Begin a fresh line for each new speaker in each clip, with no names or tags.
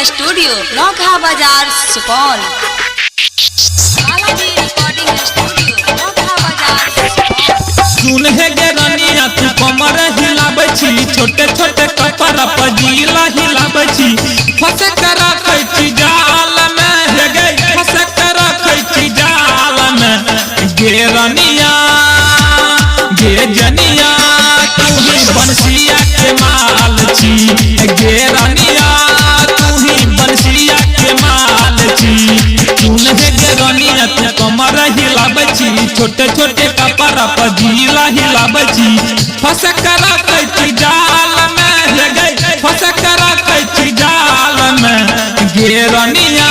Studio, नौखा बाजार, Supaul. Balaji recording studio, नौखा बाजार, सुपौल।
सुन हे गे रनिया तू कमर हिलाबै छी, छोटे छोटे कपड़ा पर जीला हिलाबै छी। फंस के रखै छी जाल में हे गे, फंस के रखै छी जाल में। गे रनिया गे जनिया तू ही बंसिया के माल छी, गे रनिया तू ही बंसिया के माल छी। सुन हे गे रनिया तू कमर हिलाबै छी, छोटे छोटे कपड़ा पर जीला हिलाबै छी। फंस के रखै छी जाल में हे गे, फंस के रखै छी जाल में। गे रनिया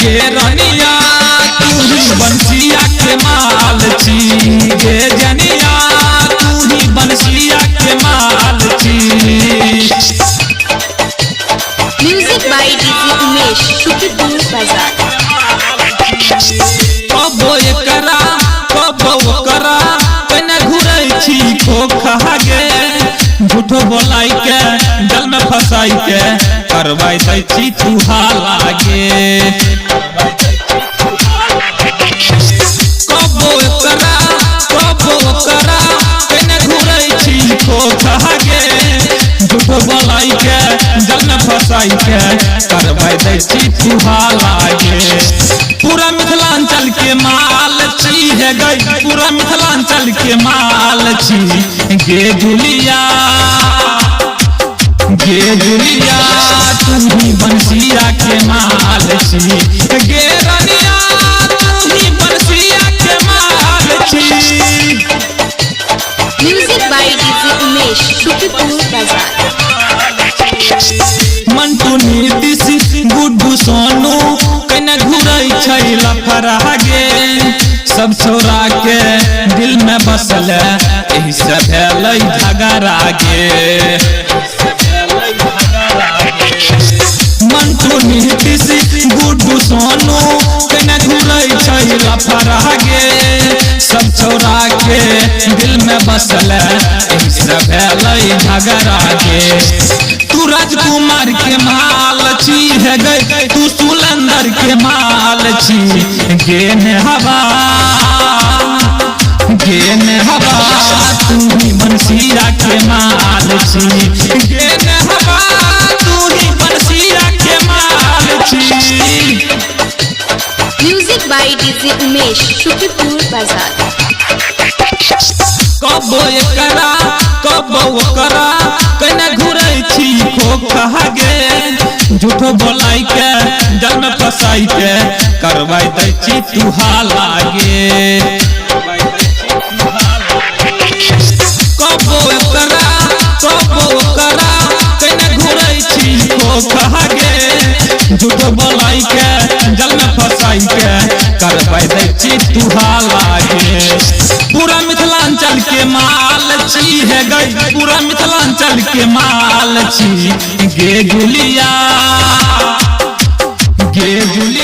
गे रनिया तू ही बंसिया के माल छी, गे जनिया तू ही बंसिया के माल छी।
Music by DJ Umesh, Sukhipur बाजार।
कबो एकरा कबो ओकरा केने घुरै छी खोखा गे, झूठो बोलाई के जल में फसाई के करवाई दै छी चूहा लागे। कबो एकरा कबो ओकरा केने घुरै छी खोखा गे, झूठो बोलाई के जल में फसाई के करवाई दै छी चूहा लागे। पूरा मिथिलांचल के माल छी हे गई, पूरा मिथिलांचल के माल छी। गे जुलिया गे जुलिया तू ही बंसिया के माल छी, गे रनिया तू ही बंसिया के माल छी।
Music by DJ Umesh, Sukhipur बाजार।
मंटू नीतीश गुड्डू सोनू केने घुरै छै लफड़ा गे, सब छौरा के दिल में बसल एही से भेलै झगड़ा गे। मंटू नीतीश गुड्डू सोनू केने घुरै छै लफड़ा गे, सब छौरा के दिल में बसल एही से भेलै झगड़ा गे। तू राजकुमार के माल छी हे गई, तू सुलंदर के माल छी। गे ने हवा गे ने हवा तू ही बंसिया के माल छी, गे ने हवा तू ही बंसिया के माल छी।
Music by DJ Umesh, Sukhipur बाजार।
कबो एकरा कबो ओकरा केने घुरै छी खोखा गे, झूठो बोलाई के जल में फसाई के करवाई दै छी तुहा लागे। कबो एकरा कबो ओकरा केने घुरै छी खोखा गे, झूठो बोलाई के जल में फसाई के करवाई दै छी तुहा लागे। पूरा मिथिलांचल के माल छी हे गई, पूरा मिथिलांचल के माल छी। गे जुलिया गे जुलिया।